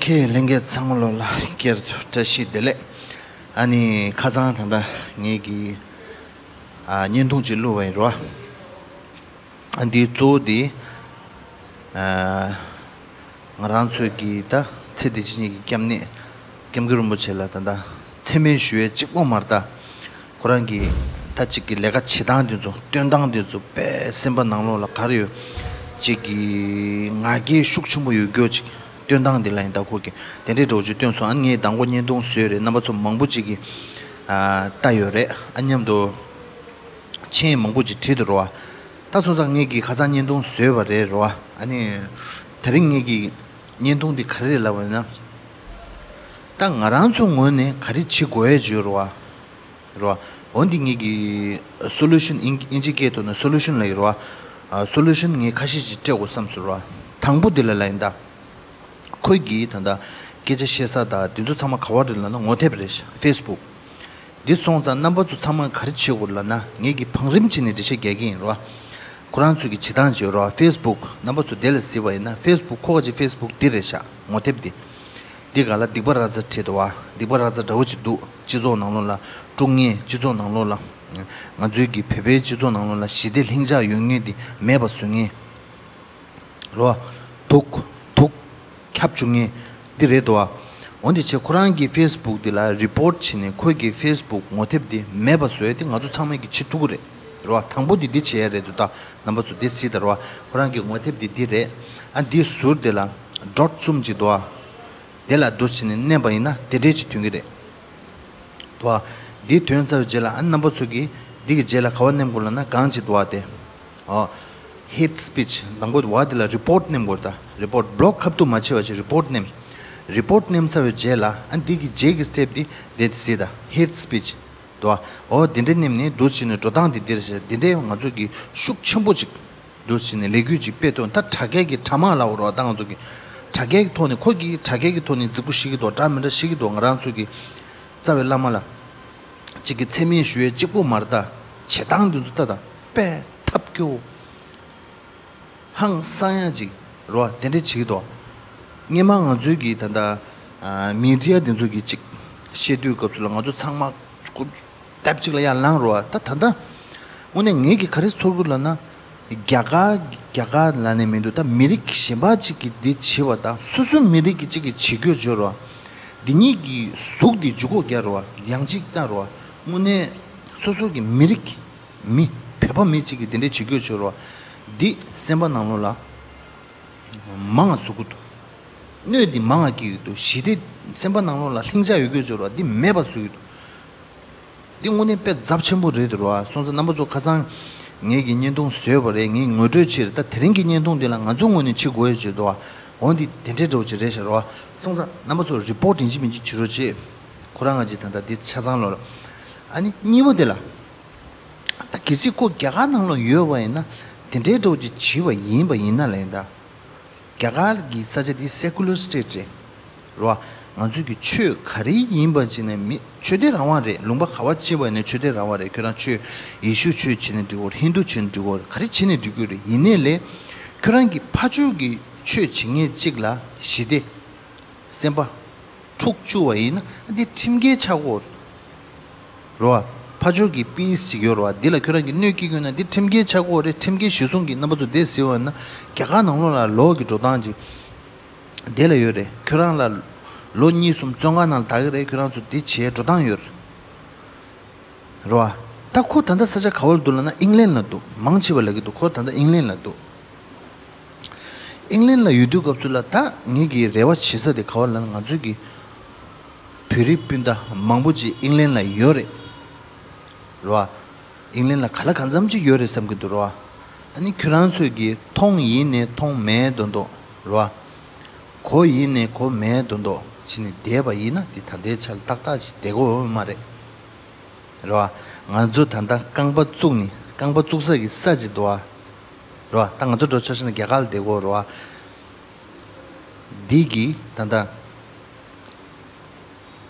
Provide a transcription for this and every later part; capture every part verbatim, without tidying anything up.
ཁྱེད་ལྷན་རྒྱས་ཚང་མ་ལོ་ལ་སྐྱར་དུ་བཀྲ་ཤིས་བདེ་ལེགས། ཨ་ནི་ཁ་སང་ད་ལྟ་ངེད་ཀྱི་ཨ་བརྙན་ཐུང་ཅིག་བླུགས་པ་ཡིན་རོ། ཨ་འདིའི་གཙོ་བོ་འདི་ཨ་ང་རང་ཚོའི་གི་ད་ཚེ་འདི་ཕྱི་གཉིས་ཀྱི་སྐྱབས་གནས་སྐྱབས་མགོན་རིན་པོ་ཆེ་ལ་ད་ལྟ་མཚན་སྨད་ཞུ་ཡས་གཅིག་པོ་མ་རེད་ད། ཁོ་རང་གི་ད་ཅིག་གི་ལས་ཀ་བྱེད་སྟངས་དེ་ཚོ་སྟོན་སྟངས་དེ་ཚོ་དཔེ་སེམས་པ་ནང་ལོགས་ལ་ག་རེ་ཡོད། ཅིག་གི་ང་རྒྱལ་ཤུགས་ཆེན་པོ་ཡོད་རྒྱུ་ཅིག་སྟོན་སྟངས་དེ་ལ་ཡིན་ད་ཁོ་གི་དེ་འདྲའི་འདྲ་བོ་ཅིག་སྟོན་སོང་། ཨ་ངས་མདང་དགོང་བརྙན་ཐུང་བཟོས་རེད། རྣམ་པ་ཚོ་མང་པོ་ཅིག་གི་ཨ་ལྟ་ཡོད་རེད། ཨ་མཉམ་དུ་མཆན་མང་པོ་ཅིག་བྲིས་འདུག་རོ། ད་སོང་ཙང་ངས་ཀྱི་ཁ་སང་བརྙན་ཐུང་བཟོས་པ་རེད་རོ། ཨ་ནི་དེ་རིང་ངས་ཀྱི་བརྙན་ཐུང་འདི་ག་རེ་རེད་ལབ་པ་ཡིན་ན། ད་ང་རང་ཚོ་ངོས་ནས་ག་རེ་བྱེད་དགོས་ཡས་བརྗོད་རོ། རོ། འོ་འདི་ངེད་ཀྱི་སོ་ལུ་ཤན་ཨིན་ཨིན་ཇི་སྐད་ཐོག་ནས་སོ་ལུ་ཤན་ལབ་ཀྱི་རོ། ཨ་སོ་ལུ་ཤན་ངས་ཁ་ཤས་ཅིག་སྤྲད་དགོས་བསམ་སོང་རོ། དང་པོ་འདི་ལ་ལབ་ཡིན་ད། ཁོས་ཀྱིས་ད་ལྟ་སྐད་ཆ་བཤད་ས་དང་འདི་ཚོ་ཚང་མ་ག་བ་རེད་ལབ་ན་ངོ་དེབ་རེད་ཤག་ཕེ་སི་བུག་འདི་སོང་ཙང་རྣམ་པ་ཚོ་ཚང་མས་ག་རེ་བྱེད་དགོས་ལབ་ན་ངེད་ཀྱིས་བང་རིམ་བྱས་ནས་འགྲེལ་བཤད་རྒྱག་གི་ཡིན་རོ། ཁོ་རང་ཚོས་ཀྱི་བྱེད་སྟངས་བྱེད་རོ། ཕེ་སི་བུག་རྣམ་པ་ཚོ་དེ་ལ་གཟིགས་པ་ཡིན་ན་ཕེ་སི་བུག་ཁོ་ག་ཅིག་ཕེ་སི་བུག་འདི་རེད་ཤག་ངོ་དེབ་འདི། འདི་ག་ལ་སྡིག་པ་ར་ཙ་བྲིས་འདུག་བ། སྡིག་པ་ར་ཙ་འདྲ་བོ་ཅིག་འདུག་སྤྱི་ཚོགས་ནང་ལོགས་ལ་དཀྲུག་མཁན། སྤྱི་ཚོགས་ནང་ལོགས་ལ་ང་ཚོའི་གི་བོད་པའི་སྤྱི་ཚོགས་ནང་ལོགས་ལ་ཞི་བདེ་ལྷིང་འཇགས་ཡོད་མཁན་འདི་མེད་པ་བཟོ་མཁན་རོ། དུག་དུག་ཁྱབ་བཅུག་མཁན་འདི་རེད་འདུག་བ། འོན་ཏེ་ཆེ་ཁོ་རང་གི་ཕེ་སི་བུག་འདི་ལ་རི་པོར་ཊི་བྱས་ནས་ཁོའི་གི་ཕེ་སི་བུག་ངོ་དེབ་འདི་མེད་པ་བཟོ་ཡས་འདི་ང་ཚོ་ཚང་མས་གི་བྱེད་ཐུབ་ཀྱི་རེད་རོ། དང་པོ་འདི་འདི་བྱེད་ཡས་རེད་འདུག་ད་རྣམ་པ་ཚོ་འདི་གཟིགས་དང་རོ། ཁོ་རང་གི་ངོ་དེབ་འདི་འདི་རེད། ཨ་འདིའི་ཟུར་འདི་ལ་ཌོཊ་གསུམ་ཅིག་འདུག་བ། དེ་ལ་འདུག་བྱས་ནས་མནན་པ་ཡིན་ན་དེ་འདྲས་ཅིག་ཐོན་གྱི་རེད། དོ། འདི་ཐོན་ཚར་བའི་རྗེས་ལ་ཨ་རྣམ་པ་ཚོ་གིས་འདི་གི་རྗེས་ལ་ག་བ་མནན་དགོས་ལབ་ན་གང་ཅིག་འདུག་བ་དེ། ཨོ། ཧེ་ཊི་སི་པི་ཆི་དང་པོ་བ་དེ་ལ་རི་པོར་ཊི་མནན་དགོས་ད། རི་པོར་ཊི་བི་ལོག་ཁ་ཐུག་མ་བྱེད་པ་ཅིག་རི་པོར་ཊི་མནན། རི་པོར་ཊི་མནན་ཚར་བའི་རྗེས་ལ་ཨ་འདི་གི་རྗེས་ཀྱི་སི་ཊེབ་འདི་དེ་དེ་སྲིད་ད། ཧེ་ཊི་སི་པི་ཆི། དོ། ཨོ་འདི་འདྲས་མནན་ནས་འདུག་བྱས་ནས་འགྲོ་སྟངས་འདི་འདིར་བྱས་འདི་འདྲས་ང་ཚོ་གི་ཤུགས་ཆེན་པོ་ཅིག་འདུག་བྱས་ནས་ལས་འགུལ་ཅིག་སྤེལ་ཐུབ། ད་དྲ་རྒྱའི་གི་དྲ་དམངས་ལབ་དགོས་རེད་བ། ད་ང་ཚོ་གི་དྲ་རྒྱའི་གི་ཐོག་ནས་ཁོ་གིས་དྲ་རྒྱའི་གི་ཐོག་ནས་རྫིག་པོ་བཤད་ཀྱི་འདུག་འདྲ་མི་འདྲ་བཤད་ཀྱི་འདུག་ང་རང་ཚོ་གི་རྩ་བའི་བླ་མ་ལ་ཅིག་གི་མཚན་སྨད་ཞུ་ཡས་གཅིག་པོ་མ་རེད་ད། བྱེད་སྟངས་འདི་ཚོ་ད་ད་དཔེ་ཐབས་སྐྱོ་བོ། ཧང་སང་ཡ་ཅིག་རེད་བ། དེ་འདྲ་བྱེད་ཀྱི་འདུག་སྔོན་མ་ང་ཚོའི་གི་ད་ལྟ་ཨ་མི་ཌི་ཡ་འདི་ཚོ་གི་ཅིག་བཤད་དུས་སྐབས་སུ་ལ་ང་ཚོ་ཚང་མ་ཀུ་ལྡེབ་ཅིག་ལ་ཡར་ལངས་རེད་བ། ད་ད་ལྟ་དངོས་གནས་ངེད་ཀྱིས་ག་རེ་ཚོར་གི་ལབ་ན། རྒྱ་གར་རྒྱ་གར་ལབ་ནས་མི་འདུག་ད་མི་རིགས་གཞན་པ་ཅིག་གིས་འདི་བྱེད་པ་དང་སོ་སོའི་མི་རིགས་ཀྱི་ཅིག་གིས་བྱེད་དགོས་བརྗོད་རེད་བ། འདི་གཉིས་ཀྱི་གཟུགས་འདི་འཇུག་གོ་རྒྱ་རེད་བ། ཡང་ཅིག་ལྟ་རེད་བ། དངོས་གནས་སོ་སོ་གི་མི་རིགས་མི་བོད་པ་མི་གཅིག་གིས་འདི་འདྲའི་བྱེད་དགོས་བརྗོད་རེད་བ། འདི་སེམས་པ་ནང་ལོགས་ལ་མང་ང་ཟུག་གི་འདུག་གནོད་འདི་མང་ང་སྐྱེལ་གྱི་འདུག་ཞི་བདེ་སེམས་པ་ནང་ལོགས་ལ་ལྷིང་འཇགས་ཡོད་དགོས་བརྗོད་རེད་བ། འདི་མེད་པ་བཟོ་གི་འདུག་འདི་དངོས་གནས་དཔེ་ཚབས་ཆེན་པོ་རེད་འདུག་ར། སོང་ཙང་རྣམ་པ་ཚོ་ཁ་སང་ངེད་ཀྱིས་བརྙན་ཐུང་བཟོས་པ་རེད། ངས་ངོ་སྤྲོད་བྱས་རེད། ད་དེ་རིང་གི་བརྙན་ཐུང་འདི་ལ་ང་ཚོ་ངོས་ནས་བྱེད་དགོས་ཡོད་བརྗོད་འདུག་འོ་འདི་དེ་འདྲའི་འདྲ་བོ་ཅིག་རེད་ཤག་ར། སོང་ཙང་རྣམ་པ་ཚོ་རི་པོར་ཊི་ཡིན་གཅིག་མིན་གཅིག་བྱེད་རོགས་བྱེད། ཁོ་རང་ང་ཅིག་ད་ལྟ་འདི་ཆ་ཚང་ལོ་ལ། ཨ་ནི་གཉིས་པ་དེ་ལ། ད་གལ་སྲིད་ཁོ་རྒྱ་གར་ནང་ལ་ཡོད་པ་ཡིན་ན་དེ་འདྲའི་འདྲ་བོ་ཅིག་བྱས་པ་ཡིན་པ་ཡིན་ན་ལ་ཡིན་ད། རྒྱ་གར་གྱི་ས་ཆ་དེ་སེ་ཀུ་ལར་སི་ཊེ་ཊི་རེད། རེད་བ། ང་ཚོ་གི་ཆོས་ག་རེ་ཡིན་པ་ཅིག་ནས་མི་ཆོས་དད་རང་དབང་རེད། ལུང་པ་ག་བ་ཕྱིན་པ་ཡིན་ན་ཆོས་དད་རང་དབང་རེད། ཁྱོད་རང་ཆོས་ཡེ་ཤུ་ཆོས་བྱེད་ནས་འགྲིག་གོ་རེད། ཧིན་དུ་བྱེད་ནས་འགྲིག་གོ་རེད། ག་རེ་བྱེད་ནས་འགྲིག་གི་རེད། ཡིན་ནའི་ལས་ཁྱོད་རང་གི་ཕ་ཆོས་ཀྱི་ཆོས་བྱེད་མཁན་གཅིག་ལ་ཞི་བདེ། སེམས་པ་འཁྲུག་བཅུག་པ་ཡིན་ན་འདི་ཁྲིམས་འགལ་ཆགས་ཀྱི་ཡོད་རེད་བ། ཕར་ཕྱོགས་ཀྱི་པི་སི་ཅིག་ཡོད་རེད་བ། འདི་ལ་ཁྱོད་རང་གིས་གནོད་སྐྱེལ་གྱི་ཡོད་ན་འདི་ཁྲིམས་འགལ་ཆགས་ཀྱི་ཡོད་རེད། ཁྲིམས་འགལ་གཞི་བཟུང་གིས་རྣམ་པ་ཚོ་འདི་ཟེར་བ་ཡིན་ན་རྒྱ་གར་ནང་ལོགས་ལ་ལོག་གི་འགྲོ་སྟངས་ཅིག་འདི་ལ་ཡོད་རེད། ཁྱོད་རང་ལ་ལོ་གཉིས་གསུམ་བཙོན་ཁང་ནང་ལ་བསྡད་ཀྱི་རེད། ཁྱོད་རང་ཚོ་འདི་བྱས་འགྲོ་སྟངས་ཡོད་རེད། རེད་བ། ད་ཁོ་ད་ལྟ་ས་ཆ་ག་བར་འདུག་ལབ་ན་ཨིང་ལན་ལ་འདུག་མང་ཆེ་བ་ལབ་ཀྱི་འདུག་ཁོ་ད་ལྟ་ཨིང་ལན་ལ་འདུག་ཨིང་ལན་ལ་ཡོད་དུས་སྐབས་སུ་ལ་ད་ངེད་ཀྱི་རེ་བ་བྱེད་ས་དེ་ག་བར་ལབ་ན་ང་ཚོའི་གི་བོད་རིགས་སྤུན་ཟླ་མང་པོ་ཅིག་ཨིང་ལན་ལ་ཡོད་རེད། རེད་བ། ཨིང་ལན་ལ་ག་ལ་གང་འཚམ་ཅིག་ཡོད་རེད་བསམ་གྱི་འདུག་རེད་བ། ཨ་ནི་ཁྱོད་རང་ཚོས་ཀྱི་མཐོང་ཡིན་ནས་མཐོང་མེད་མདོག་མདོག་རེད་བ། གོ་ཡིན་ནས་གོ་མེད་མདོག་མདོག་བྱས་ནས་བསྡད་པ་ཡིན་ན་དེ་ད་ལྟའི་ཆར་ཏག་ཏག་ཅིག་བསྡད་ཀྱི་ཡོད་མ་རེད། རེད་བ། ང་ཚོ་ད་ལྟ་རྐང་པ་བཙུགས་ནས་རྐང་པ་བཙུགས་ས་གི་ས་ཅིག་འདུག་བ། རེད་བ། ད་ང་ཚོ་འགྲོ་ཆོག་ཤེས་ན་རྒྱ་གར་ལ་བསྡད་ཀྱི་ཡོད་རེད་བ། འདི་གི་ད་ལྟ་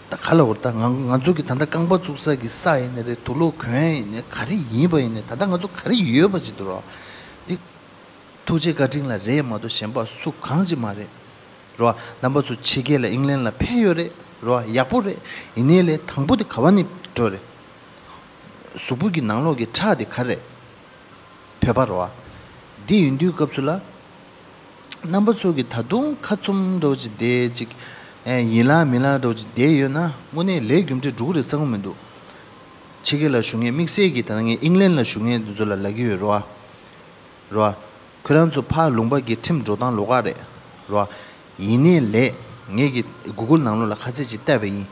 ད་ག་ལ་བར་ད་ང་ང་ཚོ་གི་ད་ལྟ་རྐང་པ་བཙུགས་ས་གི་ས་ཡིན་ནའི་རེད། དུག་ལོག་གྱོན་ཡིན་ནའི་ག་རེ་ཡིན་པ་ཡིན་ནའི་ད་ལྟ་ང་ཚོ་ག་རེ་ཡོད་པ་ཅིག་འདུག་རེད་བ། འདི་ཐུགས་རྗེ་བཀའ་དྲིན་ལ་རེད་མ་གཏོགས་གཞན་པ་སུ་གང་ཅིག་མ་རེད། རོ། རྣམ་པ་ཚོ་ཕྱི་རྒྱལ་ལ་ཨིང་ལན་ལ་ཕེབས་ཡོད་རེད་རོ། ཡག་པོ་རེད། ཡིན་ནའི་ལས་དང་པོ་དེ་ག་བ་ནས་འགྲོ་རེད། གཟུགས་པོ་གི་ནང་ལོགས་ཀྱི་ཁྲག་དེ་ག་རེད། བོད་པ་རོ། འདི་ཡིན་དུས་སྐབས་སུ་ལ། རྣམ་པ་ཚོ་གི་ད་དུང་ཁ་བཙུམ་འདྲ་བོ་ཅིག་བསྡད་ཅིག་ཨེ། ཡིན་ལ་མིན་ལ་འདྲ་བོ་ཅིག་བསྡད་ཡོད་ན་དངོས་གནས་ལས་རྒྱུ་འབྲས་འགྲོ་གི་རེད་བསམ་གི་མི་འདུག་ཕྱི་རྒྱལ་ལ་བཞུགས་མཁན་དམིགས་བསལ་གྱི་ད་ངས་ཨིང་ལན་ལ་བཞུགས་མཁན་འདི་ཚོ་ལ་ལབ་ཀྱི་ཡོད་རོ། རོ། ཁྱོད་རང་ཚོ་ཕར་ལུང་པ་གི་ཁྲིམས་འགྲོ་སྟངས་ལོགས་ཀ་རེད། རོ། ཡིན་ནའི་ལས། ངས་ཀྱི་གུ་གུལ་ནང་ལོགས་ལ་ཁ་ཚིག་ཅིག་བལྟས་པ་ཡིན།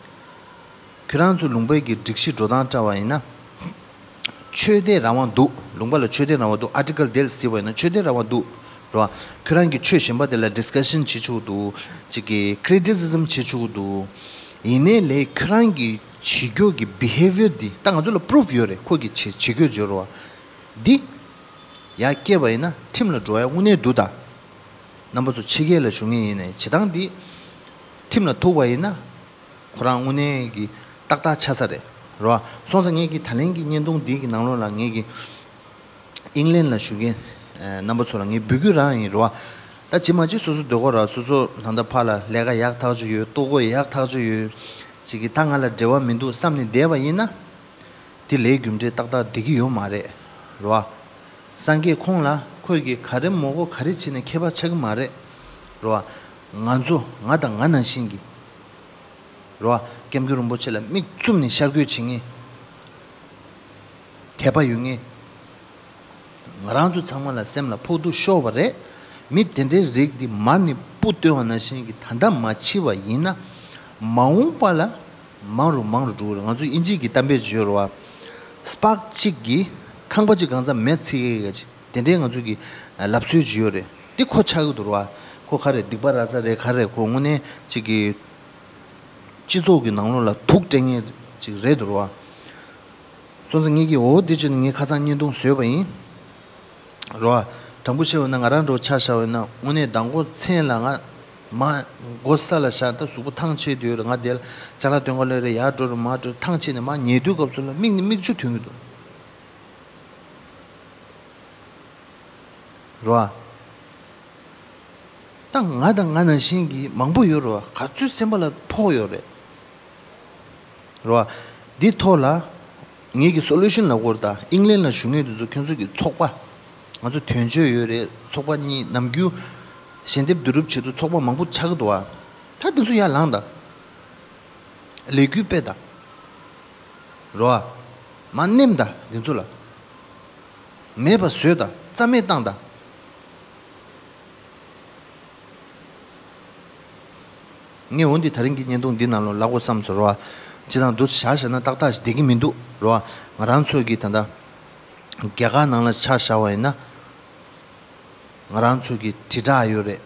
ཁྱོད་རང་ཚོ་ལུང་པའི་གི་སྒྲིག་གཞི་འགྲོ་སྟངས་བལྟས་པ་ཡིན་ན། ཆོས་དད་རང་དབང་འདུག་ལུང་པ་ལ་ཆོས་དད་རང་དབང་འདུག་ཨར་ཊི་ཀལ་དེ་ལ་གཟིགས་པ་ཡིན་ན་ཆོས་དད་རང་དབང་འདུག་རོ། ཁྱོད་རང་གི་ཆོས་གཞན་པ་དེ་ལ་ཌིས་ཀ་ཤན་བྱེད་ཆོག་གི་འདུག་ཅིག་གི་ཀི་རི་ཊི་སི་ཛམ་བྱེད་ཆོག་གི་འདུག་ཡིན་ནའི་ལས་ཁྱོད་རང་གི་བྱེད་སྐྱོ་གི་བི་ཧེ་བི་ཡར་འདི་ད་ང་ཚོ་ལ་པུ་རུབ་ཡོད་རེད། ཁོ་གི་བྱེད་བྱེད་སྐྱོ་བརྗོད་རོ། འདི་ཡར་སྐྱེས་པ་ཡིན་ན་ཁྲིམས་ལ་འགྲོ་ཡ་དངོས་གནས་འདུག་ད། རྣམ་པ་ཚོ་ཕྱི་རྒྱལ་ལ་བཞུགས་མཁན་ཡིན་ནའི་བྱེད་སྟངས་འདི་ཁྲིམས་ལ་ཐུག་པ་ཡིན་ན། ཁོ་རང་དངོས་གནས་ཀྱི་ཏག་ཏག་ཆགས་ས་རེད། རོ། སོང་ཙང་ངས་ཀྱི་ད་ལན་གྱི་བརྙན་ཐུང་འདི་གི་ནང་ལོགས་ལ་ངས་ཀྱི་ཨིང་ལན་ལ་བཞུགས་མཁན་ཨ། རྣམ་པ་ཚོ་ལ་ངས་འབོད་སྐུལ་རང་ཡིན་རོ། ད་ཇི་མ་ཇི་སོ་སོ་སྡོད་དགོས་ར། སོ་སོ་ད་ལྟ་ཕར་ལ་ལས་ཀ་ཡག་ཐག་ཆོད་ཡོད། ལྟོ་གོས་ཡག་ཐག་ཆོད་ཡོད། ཅིག་གི་ད་ང་ལ་འབྲེལ་བ་མི་འདུག་བསམ་ནས་བསྡད་པ་ཡིན་ན། དེ་ལས་རྒྱུ་འབྲས་ཏག་ཏག་བསྡད་ཀྱི་ཡོད་མ་རེད། རོ། སངས་རྒྱས་ཁོང་ལ་ཁོས་ཀྱི་ག་རེ་མོ་གོ་ག་རེ་བྱས་ནས་ཁྱད་པར་ཆགས་ཀྱི་མ་རེད། རོ། ང་ཚོ་ང་དང་ང་ནང་བཞིན་གྱི། རོ། སྐྱབས་མགོན་རིན་པོ་ཆེ་ལ་མིག་བཙུམ་ནས་ཤར་བསྐྱོད་བྱེད་མཁན། དད་པ་ཡོད་མཁན། ང་རང་ཚོ་ཚང་མ་ལ་སེམས་ལ་ཕོག་ཐུག་ཤོར་བ་རེད། མི་དེ་འདྲའི་རིགས་འདི་མར་ནས་སྤུ་བཏོན་པ་ནང་བཞིན་གྱི་ད་ལྟ་མ་འཆི་བ་ཡིན་ན། མ་འོངས་པ་ལ་མང་རུ་མང་རུ་འགྲོ་གི་རེད། ང་ཚོས་དབྱིན་ཇི་གི་གཏམ་དཔེ་ཅིག་ཡོད་རེད་བ། སྤག་གཅིག་གིས་ཁང་པ་གཅིག་གང་ཚང་མེ་ཚིག་གི་ཡ་ཅིག་དེ་འདྲའི་ང་ཚོ་གི་ལབ་སྲོལ་ཅིག་ཡོད་རེད། འདི་ཁོ་ཆགས་ཀྱི་འདུག་རེད་བ། ཁོ་ག་རེ་སྡིག་པ་ར་ཙ་རེད། ག་རེ་ཁོ་དངོས་གནས་ཅིག་གི་སྤྱི་ཚོགས་ཀྱི་ནང་ལོགས་ལ་དུག་སྤྲད་མཁན་ཅིག་རེད་འདུག་རེད་བ། སོང་ཙང་ངེད་ཀྱིས་འོ་དེ་བྱས་ནས་ངས་ཁ་སང་བརྙན་ཐུང་བཟོས་པ་ཡིན། རོ། དྲང་པོ་བཤད་འོས་ན་ང་རང་འགྲོ་ཆ་བཞག་འོས་ན་དངོས་གནས་མདང་དགོང་མཚན་ལ་ང་མ་མགོ་ས་ལ་བཞག་ད་གཟུགས་པོ་ཐང་ཆད་དུས་རེད། ང་དེ་ལ་ཅ་ལག་སྟོན་ག་ལོས་རེད། ཡར་འགྲོ་རེད་མར་འགྲོ་ཐང་ཆད་ནས་མར་ཉལ་དུས་སྐབས་སུ་ལ་མིག་ནས་མིག་ཆུ་ཐོན་གྱི་འདུག་རོ། ད་ང་དང་ང་ནང་བཞིན་གྱི་མང་པོ་ཡོད་རེད་བ། ག་ཚོད་སེམས་པ་ལ་ཕོག་ཡོད་རེད། རེད་བ། འདི་ཐོག་ལ་ངེད་ཀྱི་སོ་ལུ་ཤན་ལབ་དགོས་རེད་ད། ཨིང་ལན་ལ་བཞུགས་མཁན་དེ་ཚོ་ཁྱོད་ཚོ་གི་ཚོགས་པ། ང་ཚོ་དོན་གཅོད་ཡོད་རེད། ཚོགས་པ་གཉིས་ནམ་རྒྱུན་ཞལ་འདེབས་བསྡུ་རུབ་བྱེད་དུས་ཚོགས་པ་མང་པོ་ཆགས་ཀྱི་འདུག་བ། ད་དེ་ཚོ་ཡར་ལངས་དང་། ལས་འགུལ་སྤེལ་དང་། རེད་བ། མར་མནན་དང་དེ་ཚོ་ལ། མེད་པ་བཟོས་དང་རྩ་མེད་བཏང་དང་། ངས་འོན་ཏེ་ད་རིང་གི་བརྙན་ཐུང་འདི་ནང་ལ་ལབ་དགོས་བསམ་སོང་རོ། སྤྱིར་བཏང་འདུག་བཞག་བཞག་ན་ཏག་ཏག་ཞིག་བསྡད་ཀྱི་མི་འདུག་རོ། ང་རང་ཚོ་གི་ད་ལྟ་རྒྱ་གར་ནང་ལ་ཆ་བཞག་པ་ཡིན་ན། ང་རང་ཚོ་གི་དྲིལ་བསྒྲགས་ཡོད་རེད་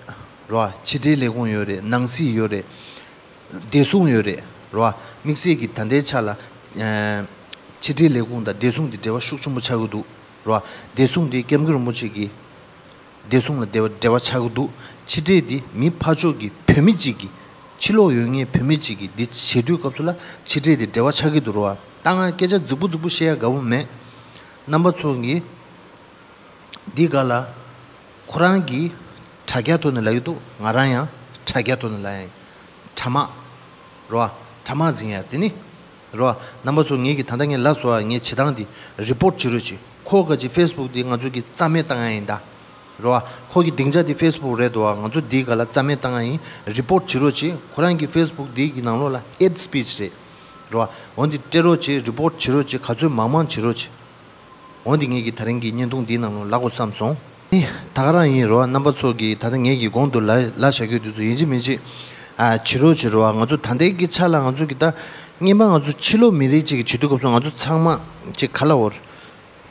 རོ། ཕྱི་དྲིལ་ལས་ཁུངས་ཡོད་རེད། ནང་སྲིད་ཡོད་རེད། བདེ་སྲུང་ཡོད་རེད་རོ། དམིགས་བསལ་གྱི་ད་ལྟའི་ཆ་ལ་ཕྱི་དྲིལ་ལས་ཁུངས་དང་བདེ་སྲུང་དེ་འབྲེལ་བ་ཤུགས་ཆེན་པོ་ཆགས་ཀྱི་འདུག་རོ། བདེ་སྲུང་དེ་སྐྱབས་མགོན་རིན་པོ་ཆེ་གི་བདེ་སྲུང་ལ་འབྲེལ་བ་འབྲེལ་བ་ཆགས་ཀྱི་འདུག་ཕྱི་དྲིལ་འདི་མི་ཕར་ཕྱོགས་ཀྱི་བུད་མེད་ཅིག་གིས་ཕྱི་ལོགས་ཡོད་མཁན་བུད་མེད་ཅིག་གིས་འདི་བྱེད་དུས་སྐབས་སུ་ལ་ཕྱི་དྲིལ་འདི་འབྲེལ་བ་ཆགས་ཀྱི་འདུག་རོ། ད་ང་སྐད་ཆ་རྫིག་པོ་རྫིག་པོ་བཤད་ཡ་དགའ་པོ་མེད། རྣམ་པ་ཚོ་གིས་འདི་ག་ལ་ཁོ་རང་གིས་དྲ་རྒྱ་ཐོག་ནས་ལབ་ཀྱི་འདུག་ང་རང་ཡང་དྲ་རྒྱ་ཐོག་ནས་ལབ་ཡ་ཡིན། དྲ་དམག་རོ། དྲ་དམག་འཛིང་ཡ་དེ་ནི། རོ། རྣམ་པ་ཚོ་ངེད་ཀྱི་ད་ལྟ་ངས་ལབ་སོང་བ། ངས་བྱེད་སྟངས་འདི་རི་པོར་ཊི་བྱེད་རོགས་གྱིས། ཁོ་ག་ཅིག་ཕེ་སི་བུག་འདི་ང་ཚོ་གི་རྩ་མེད་བཏང་ཡ་ཡིན་ད། རོ། ཁོ་གི་སྡིངས་ཆ་འདི་ཕེ་སི་བུག་རེད་འདུག་བ། ང་ཚོ་འདི་ག་ལ་རྩ་མེད་བཏང་ཡ་ཡིན། རི་པོར་ཊི་བྱེད་རོགས་གྱིས། ཁོ་རང་གི་ཕེ་སི་བུག་འདི་གི་ནང་ལོགས་ལ་ཧེ་ཊི་སི་པི་ཆི་རེད། རོ། འོ་འདི་སྤྲད་རོགས་གྱིས། རི་པོར་ཊི་བྱེད་རོགས་གྱིས། ག་ཚོད་མང་མང་བྱེད་རོགས་གྱིས། འོ་འདི་ངེད་ཀྱི་ད་རིང་གི་བརྙན་ཐུང་འདིའི་ནང་ལ་ལབ་དགོས་བསམ་སོང་། ཨེ། ད་ག་རང་ཡིན་རོ། རྣམ་པ་ཚོ་གིས་ད་ལྟ་ངེད་ཀྱི་གོང་དུ་ལ་ལབ་བཞག་རྒྱུ་དེ་ཚོ་ཡིན་གཅིག་མིན་གཅིག་ཨ། བྱེད་རོགས་བྱེད་རོགས། ང་ཚོ་ད་ལྟའི་གི་ཆ་ལ་ང་ཚོ་གི་ད་སྔན་མ་ང་ཚོ་ཕྱི་ལོགས་མི་རིགས་གཅིག་གི་བྱེད་དུས་སྐབས་སུ་ང་ཚོ་ཚང་མ་གཅིག་ག་ལ་འོར་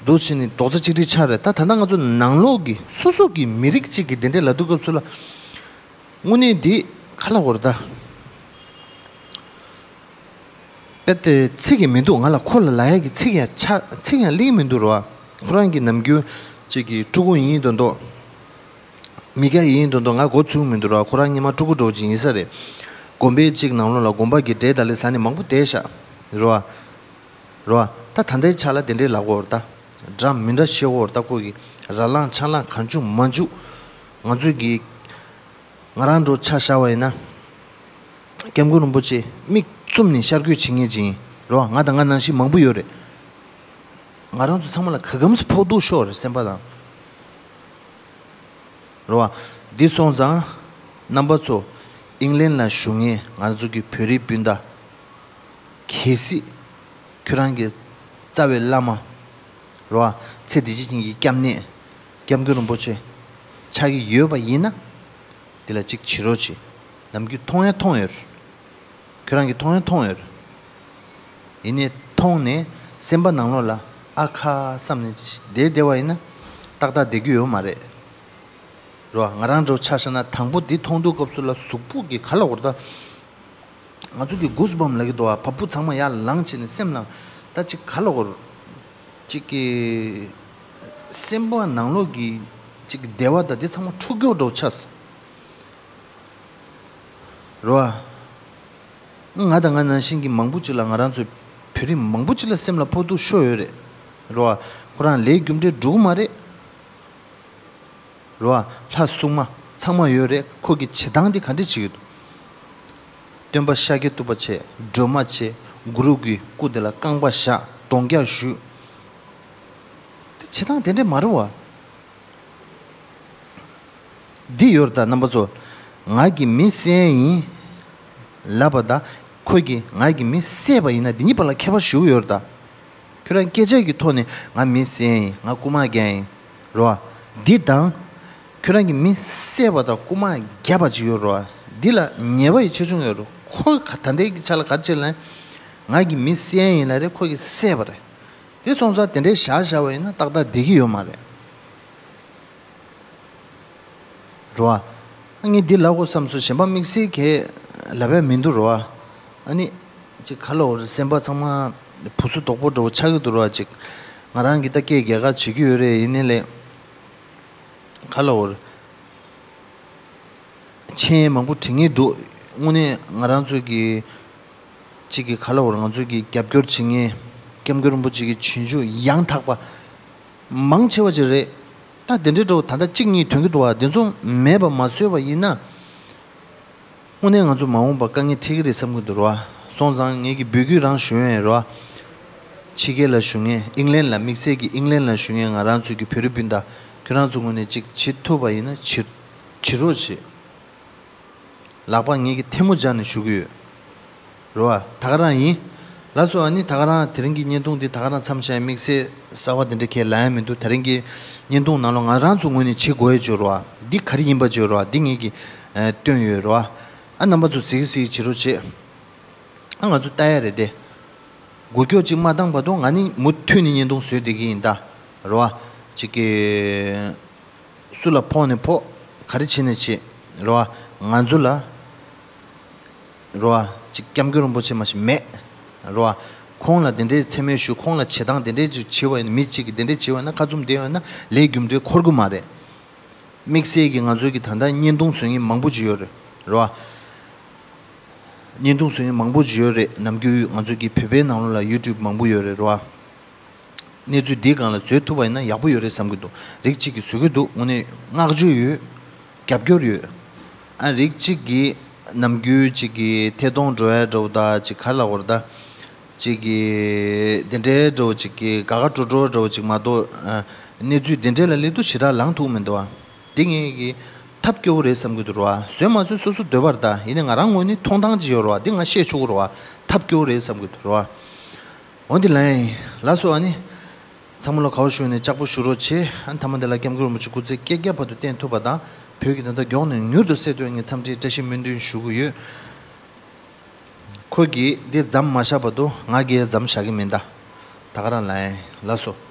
འདུག་བྱས་ནས་རྡོག་རྩ་གཅིག་སྒྲིལ་ཆགས་རེད། ད་ད་ལྟ་ང་ཚོ་ནང་ལོགས་ཀྱི་སོ་སོ་གི་མི་རིགས་གཅིག་གི་དེ་འདྲས་ལབ་དུས་སྐབས་སུ་ལ་དངོས་གནས་འདི་ག་ལ་འོར་ད། དཔེ་དེ་ཚིག་གི་མི་འདུག་ང་ལ་ཁོ་ལ་ལབ་ཡ་གི་ཚིག་ཡང་ཆ་ཚིག་ཡང་སླེབས་མི་འདུག་རོ། ཁོ་རང་གི་ནམ་རྒྱུན་ཅིག་གི་ཕྲུ་གུ་ཡིན་མདོག་མདོག་མི་སྐྱ་ཡིན་མདོག་མདོག་ང་མགོ་ཚོས་མི་འདུག་རོ། ཁོ་རང་སྔོན་མ་ཕྲུ་གུ་འདྲ་བོ་ཅིག་ཡིན་ས་རེད། དགོན་པའི་ཅིག་ནང་ལོགས་ལ་དགོན་པ་གི་འབྲས་དང་ལེ་ཟ་ནས་མང་པོ་བསྡད་ཤག་རོ། རོ། ད་ད་ལྟའི་ཆ་ལ་དེ་འདྲའི་ལབ་དགོས་རེད་ད། འདྲ་མི་འདྲ་བཤད་དགོས་རེད་ད། ཁོ་གི་ར་ལངས་ཆ་ལངས་གང་བྱུང་མ་བྱུང་ང་ཚོ་གི་ང་རང་འདྲ་ཆ་བཞག་པ་ཡིན་ན། སྐྱབས་མགོན་རིན་པོ་ཆེ་མིག་བཙུམ་ནས་ཤར་བསྐྱོད་བྱེད་མཁན་ཅིག་ཡིན་རོ། ང་དང་ང་ནང་བཞིན་མང་པོ་ཡོད་རེད། ང་རང་ཚོ་ཚང་མ་ལ་ག་གམ་སུ་ཕོག་ཐུག་ཤོར་རེད་སེམས་པ་དང་། རོ། འདི་སོང་ཙང་། རྣམ་པ་ཚོ། ཨིང་ལན་ལ་བཞུགས་མཁན་ང་ཚོ་གི་བོད་རིགས་སྤུན་ཟླ། གལ་སྲིད། ཁྱོད་རང་གི་རྩ་བའི་བླ་མ། རོ། ཚེ་འདི་ཕྱི་གཉིས་ཀྱི་སྐྱབས་གནས། སྐྱབས་མགོན་རིན་པོ་ཆེ། ཆགས་ཀྱི་ཡོད་པ་ཡིན་ན། འདི་ལ་གཅིག་བྱེད་རོགས་བྱེད། ནམ་རྒྱུན་མཐོང་ཡང་མཐོང་ཡོད། ཁྱོད་རང་གིས་མཐོང་ཡང་མཐོང་ཡོད། ཡིན་ནའི་མཐོང་ནས་སེམས་པ་ནང་ལོགས་ལ་ཨ་ཁ་བསམ་ནས་བསྡད་བསྡད་པ་ཡིན་ན། ཏག་ཏག་བསྡད་རྒྱུ་ཡོད་མ་རེད། རོ། ང་རང་འདྲ་ཆ་བཞག་ན་དང་པོ་འདི་མཐོང་དུས་སྐབས་སུ་ལ་གཟུགས་པོ་གི་ག་ལ་འོར་ད། ང་ཚོ་གི་གུས་བམ་ལ་གི་དོ་བ་བ་སྤུ་ཚང་མ་ཡར་ལངས་བྱས་ནས་སེམས་ལ་ད་ཅིག་ག་ལ་འོར། ཅིག་གི། སེམས་པ་ནང་ལོགས་ཀྱི་ཅིག་བདེ་བ་དང་དེ་ཚང་མ་འཁྲུག་རྒྱུ་འདྲ་ཆགས་སོང་། རོ། ང་དང་ང་ནང་བཞིན་གྱི་མང་པོ་ཅིག་ལ་ང་རང་ཚོའི་བོད་རིགས་མང་པོ་ཅིག་ལ་སེམས་ལ་ཕོག་ཐུག་ཤོར་ཡོད་རེད། རོ། ཁོ་རང་ལས་རྒྱུ་འབྲས་འགྲོ་གི་མ་རེད། རོ། ལྷ་སྲུང་མ་ཚང་མ་ཡོད་རེད། ཁོ་གི་བྱེད་སྟངས་དེ་ག་འདྲས་བྱེད་ཀྱི་འདུག་སྟོན་པ་ཤཱཀྱ་ཐུབ་པ་བྱས། སྒྲོལ་མ་བྱས། གུ་རུ་གི་སྐུ་དེ་ལ་རྐང་པ་བཞག་གདོང་བརྒྱག་གཞུས། དེ་བྱེད་སྟངས་དེ་འདྲས་མ་རེད་བ། འདི་ཡོད་རེད་ད་རྣམ་པ་ཚོ། ང་གི་མི་བསད་ཡིན། ལབ་པ་དང་། ཁོས་ཀྱིས་ང་གི་མི་བསད་པ་ཡིན་ན་འདི་གཉིས་བར་ལ་ཁྱད་པར་ཞེ་པོ་ཡོད་རེད་ད། ཁྱོད་རང་སྐད་ཆ་གི་ཐོག་ནས་ང་མི་བསད་ཡིན། ང་རྐུ་མ་རྒྱག་ཡིན། རོ། འདི་དང་། ཁྱོད་རང་གི་མི་བསད་པ་དང་རྐུ་མ་རྒྱག་པ་ཅིག་ཡོད་རོ། འདི་ལ་ཉེས་པ་ཡི་ཆེ་ཆུང་ཡོད་རོ། ཁོ་ག་ད་ལྟའི་གི་ཆ་ལ་ག་རེ་བྱེད་ལ། ང་གི་མི་བསད་ཡིན་ལ་རེད། ཁོ་གིས་བསད་པ་རེད། དེ་སོང་ཙང་དེ་འདྲའི་བཞག་བཞག་པ་ཡིན་ན་ཏག་ཏག་བསྡད་ཀྱི་ཡོད་མ་རེད། རོ། ངས་འདི་ལབ་དགོས་བསམ་སོང་། གཞན་པ་དམིགས་བསལ་གྱི་ལབ་ཡ་མི་འདུག་རོ། ཨ་ནི། ཅིག་ག་ལ་འོར་སེམས་པ་ཚང་མ་བུ་སུ་དོག་པོ་འདྲ་བོ་ཆགས་ཀྱི་འདུག་རོ། ཅིག་ང་རང་གིས་ད་སྐད་རྒྱག་ག་བྱེད་ཀྱི་ཡོད་རེད། ཡིན་ནའི་ལས། ག་ལ་འོར། མཆན་མང་པོ་བྲིས་ངེས་འདུག་དངོས་གནས་ང་རང་ཚོ་གི། གཅིག་གི་ག་ལ་བར་ང་ཚོ་གི་རྒྱབ་སྐྱོར་བྱེད་མཁན། སྐྱབས་མགོན་རིན་པོ་ཆེ་གི་བྱིན་ཆུ་ཡང་དག་པ། མང་ཆེ་བ་ཅིག་རེད། ད་དེ་འདྲའི་འགྲོ་ད་ལྟ་གཅིག་གཉིས་ཐོན་གྱི་འདུག་བ། དེ་ཚོ་མེད་པ་མ་བཟོས་པ་ཡིན་ན། དངོས་གནས་ང་ཚོ་མ་འོངས་པ་དཀའ་ངལ་འཕྲད་ཀྱི་རེད་བསམ་གྱི་འདུག་ར། སོང་ཙང་ངེད་ཀྱི་འབོད་སྐུལ་རང་ཞུ་ཡོད་ར། ཕྱི་རྒྱལ་ལ་བཞུགས་མཁན་ཨིང་ལན་ལ་དམིགས་བསལ་གྱི་ཨིང་ལན་ལ་བཞུགས་མཁན་ང་རང་ཚོ་གི་བོད་རིགས་སྤུན་ཟླ། ཁྱོད་རང་ཚོ་ངོས་ནས་གཅིག་བྱེད་ཐུབ་པ་ཡིན་ན་བྱེད། བྱེད་རོགས་བྱེད། ལག་པ་ངེད་ཀྱིས་ཐལ་མོ་སྦྱར་ནས་ཞུ་གི་ཡོད། རེད་བ། ད་ག་རང་ཡིན། ལགས་སོ། ཨ་ནི་ད་ག་རང་དེ་རིང་གི་བརྙན་ཐུང་འདི་ད་ག་རང་མཚམས་བཞག་དམིགས་བསལ་གསར་བ་དེ་འདྲ་གས་ལབ་ཡ་མི་འདུག་དེ་རིང་གི་བརྙན་ཐུང་ནང་ལོགས་ང་རང་ཚོ་ངོས་ནས་བྱེད་དགོས་ཡ་ཅིག་ཡོད་རེད་བ། འདི་ག་རེ་ཡིན་པ་ཅིག་ཡོད་རེད་བ། འདི་ངེད་ཀྱིས་ཨ་སྟོན་ཡོད་རེད་བ། ཨ་རྣམ་པ་ཚོ་གཟིགས་གཟིགས་བྱེད་རོགས་བྱེད། ཨ་ང་ཚོ་ལྟ་ཡ་རེད་དེ། འགུལ་སྐྱོད་ཅིག་མ་བཏང་བར་དུ་ང་ནི་མུ་མཐུད་ནས་བརྙན་ཐུང་བཟོས་བསྡད་ཀྱི་ཡིན་ད། རེད་བ། ཅིག་གི་སུ་ལ་ཕོག་ནས་ཕོག་ག་རེ་བྱེད་ནས་བྱེད། རེད་བ། ང་ཚོ་ལ། རེད་བ། ཅིག་སྐྱབས་མགོན་རིན་པོ་ཆེ་མ་ཞིག་མེད། རེད་བ། ཁོང་ལ་དེ་འདྲའི་མཚན་སྨད་ཞུ། ཁོང་ལ་བྱེད་སྟངས་དེ་འདྲའི་ཅིག་བྱེད་པ་ཡིན་ན། མི་གཅིག་གིས་དེ་འདྲའི་བྱེད་པ་ཡིན་ན་ཁ་བཙུམ་བསྡད་ཡོད་ན་ལས་རྒྱུ་འབྲས་འཁོར་གི་མ་རེད། དམིགས་བསལ་གྱིས་ང་ཚོ་གི་ད་ལྟ་བརྙན་ཐུང་བཟོ་མཁན་མང་པོ་ཅིག་ཡོད་རེད། རེད་བ། བརྙན་ཐུང་བཟོ་མཁན་མང་པོ་ཅིག་ཡོད་རེད། ནམ་རྒྱུན་ང་ཚོ་གི་བོད་པའི་ནང་ལོགས་ལ་ཡུ་ཊུབ་མང་པོ་ཡོད་རེད། རེད་བ། གནས་ཚུལ་འདིའི་སྒང་ལ་བཟོས་ཐུབ་པ་ཡིན་ན་ཡག་པོ་ཡོད་རེད་བསམ་གྱི་འདུག་རིགས་གཅིག་གིས་བཟོ་གི་འདུག་དངོས་གནས་བསྔགས་བརྗོད་ཡོད། རྒྱབ་སྐྱོར་ཡོད། ཨ་རིགས་གཅིག་གིས་ནམ་རྒྱུན་གཅིག་གིས་ཐད་གཏོང་འགྲོ་ཡ་འདྲ་བོ་དང་། ཅིག་ག་ལ་བར་ད། ཅིག་གིས་དེ་འདྲའི་འདྲ་བོ་ཅིག་གིས་དགའ་དགའ་སྤྲོ་སྤྲོ་འདྲ་བོ་ཅིག་མ་གཏོགས། ཨ་གནས་ཚུལ་དེ་འདྲའི་ལ་སླེབས་དུས་ཞེ་དྲག་ལངས་ཐུབ་མི་འདུག་བ། འདི་ངེད་ཀྱི་ཐབས་སྐྱོ་བོ་རེད་བསམ་གྱི་འདུག་ར། བཟོས་མ་བཟོས་སོ་སོ་འདོད་པ་རེད་ད། ཡིན་ནའི་ང་རང་ངོས་ནས་མཐོང་སྟངས་ཅིག་ཡོད་ར་བ། འདི་ང་བཤད་ཆོག་གི་ར་བ། ཐབས་སྐྱོ་བོ་རེད་བསམ་གྱི་འདུག་ར་བ། འོ་འདི་ལན་ཡིན། ལགས་སོ། ཨ་ནི། ཚང་མ་ལ་ག་བ་བཞུགས་ནས་ལྕགས་པོ་བཞུ་རོགས་བྱེད། ཨ་ནི་མཐའ་མ་འདི་ལ་སྐྱབས་མགོན་རིན་པོ་ཆེ་སྐུ་ཚེ་བསྐལ་བརྒྱ་བར་དུ་བརྟན་ཐུབ་པ་དང་། བོད་ཀྱི་ད་ལྟ་མགྱོགས་ནས་མྱུར་དུ་སེལ་ཐུབ་ཡ་ངས་འཚམས་འདྲིའི་བཀྲ་ཤིས་སྨོན་འདུན་ཞུ་གི་ཡོད། ཁོ་གིས་འདི་མཚམས་མ་བཞག་བར་དུ་ང་གིས་མཚམས་བཞག་གི་མིན་ད། ད་ག་རང་ལན་ཡིན། ལགས་སོ།